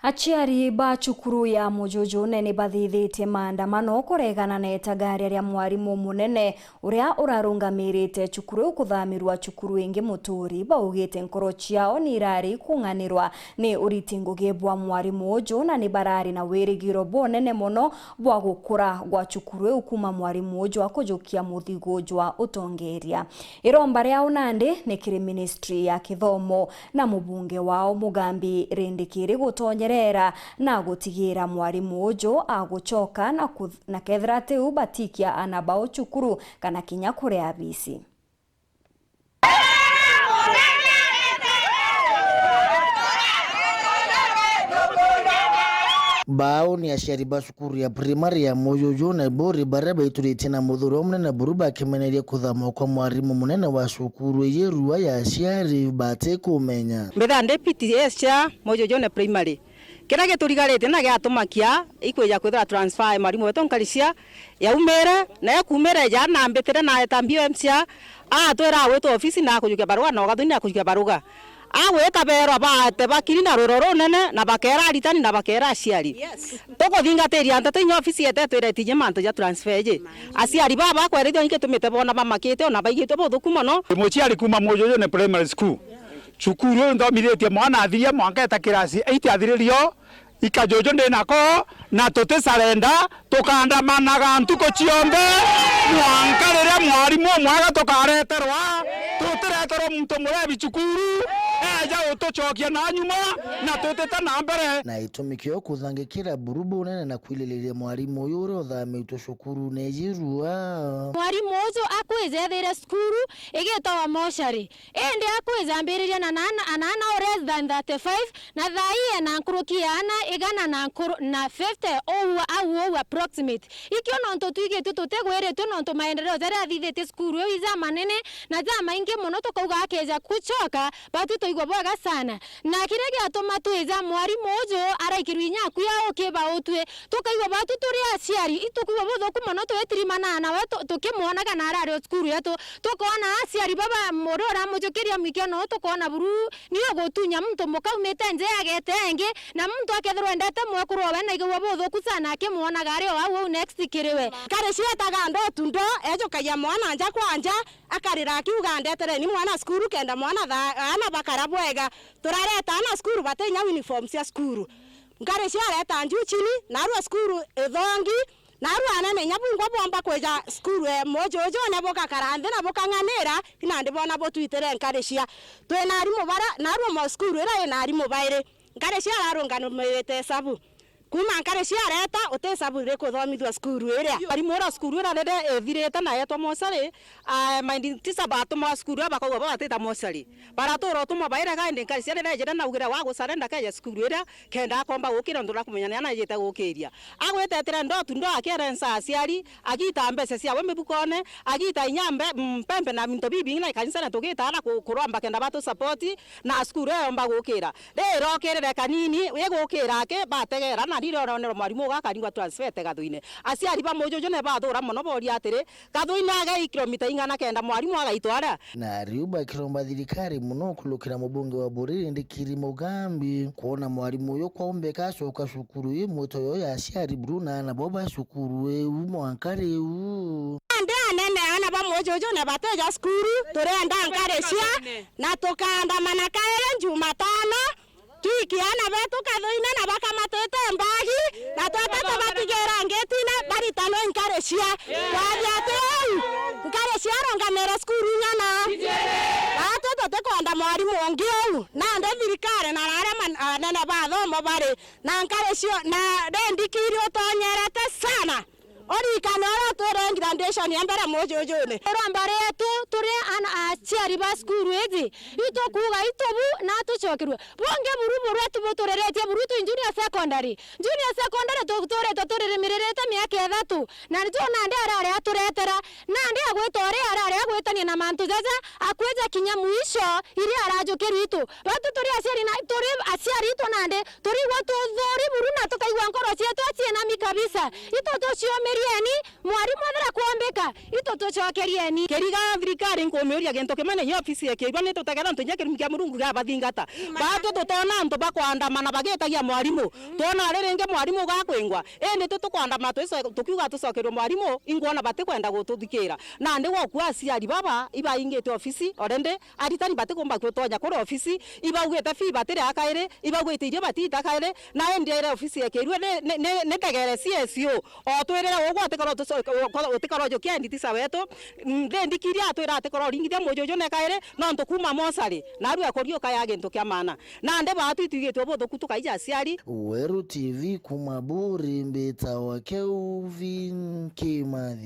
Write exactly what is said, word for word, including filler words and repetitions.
Aciari ba cukuru ya Mujujune ni bathithitie maandamano kuregana na itagaria ria mwarimu munene uria urarungamirite cukuru iu kuthamirwa cukuru ingi muturi. Baugite nkoro ciao ni irari kung'anirwa ni uriti ngugi bwa mwarimu uju, na ni barari na wirigiro bunene mono bwa gukura gwa cukuru iu kuma mwarimu uju akujukia muthigu jwa utongeria. Iromba riao nandi ni kiri ministry ya kithomo na mubunge wao Mugambi Rindikiri gutonyerera na gutigira mwarimu uju agucoka na kuth-, na kethira tiu batikia ana bao cukuru kana kinya kuria abisi. Bao ni aciari ba cukuru ya primary ya Muyuyu na Iburi baria baituritie na muthuro munene buru bakimeneria kuthama kwa mwarimu munene wa cukuru iji rua ya aciari batikumenya. Mbitha ndi P T S cha Muyuyu na primary. Kiria giturigarite na giatumakia ikwija kwithira transfer ya mwarimu wetu Nkarisia yaumire, na yakumire ja na mbitire na eta mbio M C A, atwira agwitwa ofisi na akujukia baruga, na ugathuni na akujukia baruga. Agwita berwa baate bakiri na rwiro runene, na bakera aritani, na bakera aciari. Yes. Tukuthingatiria nteto inya ofisi yete twire tiji mantu ja transfer iji. Aciari baba bakwerithio ingi tumite bona bamakite, ona baigitwe buthuku mono. Muciari kuma Muyuyune Primary School. Cukuru iu nthomithitie mwana athiria mwanka eta kirasi eight athiririo, ikajuju ndi nako, na tutisarenda, tukaandamanaga ntuku cionthe, mwanka riria mwarimu umwega tukareterwa, tutireterwa muntu murebi cukuru, eja utucokia na nyuma, na tutite na mbere. Na itumi kio kuthangikira buru bunene na kwililiria mwarimu uyu uria uthamitwe cukurune iji rua. Mwarimu uju akwija ethire cukuru igitawa mochari. Indi akwija ambiriria na nana, anana o less than thirty-five, na thaa ii ena nkuruki ya ana igana na nkuru-, na fifty, ou au ou approximate. Ikio nontu twigitue tutigwiritue nontu maendeleo jaria athithitie cukuru iu ija manene na jamaingi mono, tukauga akeja kuchoka, batu twaigua bwega sana. Na kiria giatuma twija mwarimu uju araikirwe inya akui au kibautue, tukaigua batu turi aciari, itukwigua buthuku mono twitirimana nawe tu-, tukimwonaga na arari o cukuru yetu. Tukoona aciari baba, uria uramujukiria mwikio noo, tukoona buru ni ugutunya muntu muka aumite nja ya gete engi, na muntu akethirwa endete mwekuru owe, na aigagua buthuku sana akimwonaga ari o au au next kiri we. Nkari cietaga ndotu ndo, ejukagia mwana nja kwa nja, akarira akiuga, "Ndetereni mwana cukuru kenda mwana tha-, aana bakara bwega." Turareta aana cukuru bati inya uniform cia cukuru. Nkari ciareta nju chini, narua cukuru ithongi, narua anene inya bungwa bomba kwija cukuru e mujujune bugakara nthi na bukang'anira, inandi bona butwitire nkari cia. Twina arimu bara, narua mo cukuru ira ina arimu bairi. Nkari cia ararungamirite esabu. Kuma nkari ciareta, uti esabu rikuthomithua cukuru iria. Arimu ura cukuru ira riria ithirite na yetwa mochari, Ah, my teacher batumwa cukuru aa bakauga bagatita mochari. Baratura utumwa bairega, indi nkari cia riria ejire naugire wa gusarenda keje cukuru iria, kenda akomba gukira untu urakumenya ni ana ejite gukiria. Agwitetire ndotu ndo akierensa aciari, agita mbeca ciawe mibukone, agita inya mbe-, mpembe na minto bibingi na ikanisa na tugita ara ku-, kuromba kenda batu support na cukuru iyo yomba gukira. Rirokirire kanini, igukira aki, bategera na riria oronera mwarimu ugakaringwa transfer gathuine. Aciari ba mujujune bathura mono boria atiri, Gathuine agei kilomita ing'ana kenda mwarimu agaitwara. Na riu bakiromba thirikari mono kurukira mubunge wa Buriri Ndikiri Mugambi kwona mwarimu uyu kwaumbika acoka cukuru ii mwito yo ya aciari buru na aana bo ba cukuru iu mwanka riu. Nandi anene aana ba mujujune bateja cukuru, turenda nkari cia na tukaandamana kairi Jumatano. Twikia aana betu kathuine na bakamatite mbagi, na tweta tubatigira ngitine baritanwe nkari cia. Kwathia ati uu, nkari cia arungamire cukuru ing'ana. Batwi tutikwenda mwarimu ungi uu, nandi thirikari na aria man-, anene ba thomo bari na nkari cio, na rindikiri utonyerete sana. Urikane uria twire graduation ya mbere mujujune. Iromba rietu turi ana aciari ba cukuru iji, itukuuga itubu na tucokerwe. Bungi buru burua tubutureretie buru twi junior secondary. Junior secondary tuturitwe turirimirite miaka ithatu, na riu nandi arari aturetera, nandi agwita uria arari agwitania na mantu jaja, akwija kinya mwisho iria arajukirwe itu. Batu turi aciari na turi aciari itu nandi Turigua tuthuri buru na tukaigua nkoro cietu ciinami kabisa. Itu tuciumirieni, Mwarimu ethira kwombika, itu tucokerieni. Kiriga thirikari nkumiuria gintu kimwe, ni ofisi ya kirua ni tutegera antu inya kirumi kia Murungu giabathingata. Batu tutona antu bakwandamana bagitagia mwarimu. Twona ari ringi mwarimu ugakwingwa. Indi tu tukwandama twiso-, tukiuga tucokerwe mwarimu, ingwona batikwenda gututhikira. Nandi gwoku aciari baba ibaingite ofisi already, aritani batikumba gutonya kuri ofisi, ibaugite fee batiri akairi, ibaugite irio batiita kairi, na indi ire ofisi ya kirua ni, ni, ni, ni tegere C S O. Otwirire ugwe utikoro tuso-, utikoro ujukia nditisa wetu. Ndi ndikiria atwira atikoro uringithia mujuju ne kairi, nontu kuuma mosari, narua kuriuka ya gintu kia maana. Nandi baatu itwigitwe buthuku tukaija aciari. Weru T V kuma Buri, mbitawa Kelvin Kimathi.